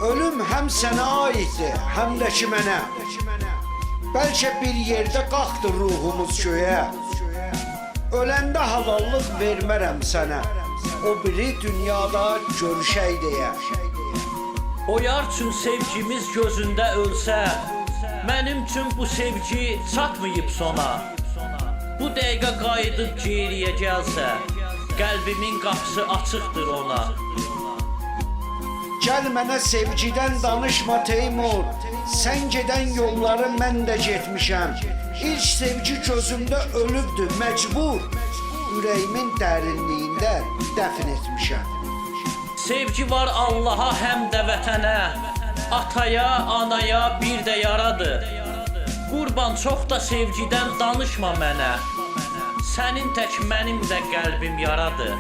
Ölüm həm sənə aiddir, həm də ki mənə. Bəlkə bir yerdə qalxdı ruhumuz göyə. Öləndə halallıq vermərəm sənə. O biri dünyada görüşək deyə. O yar üçün sevgimiz gözündə ölsə, mənim üçün bu sevgi çatmayıb sona. Bu dəqiqə qayıdıb geriyə gəlsə, qəlbimin qapısı açıqdır ona. Gəl mənə sevgidən danışma Teymur. Sən gedən yolları mən də getmişəm. İlk sevgi gözümdə ölübdü, məcbur. Ürəyimin dərinliyində dəfn etmişəm. Sevgi var Allaha həm də vətənə, ataya, anaya, bir də yaradır. Qurban, çox da sevgidən danışma mənə. Sənin tək mənim də qəlbim yaradır.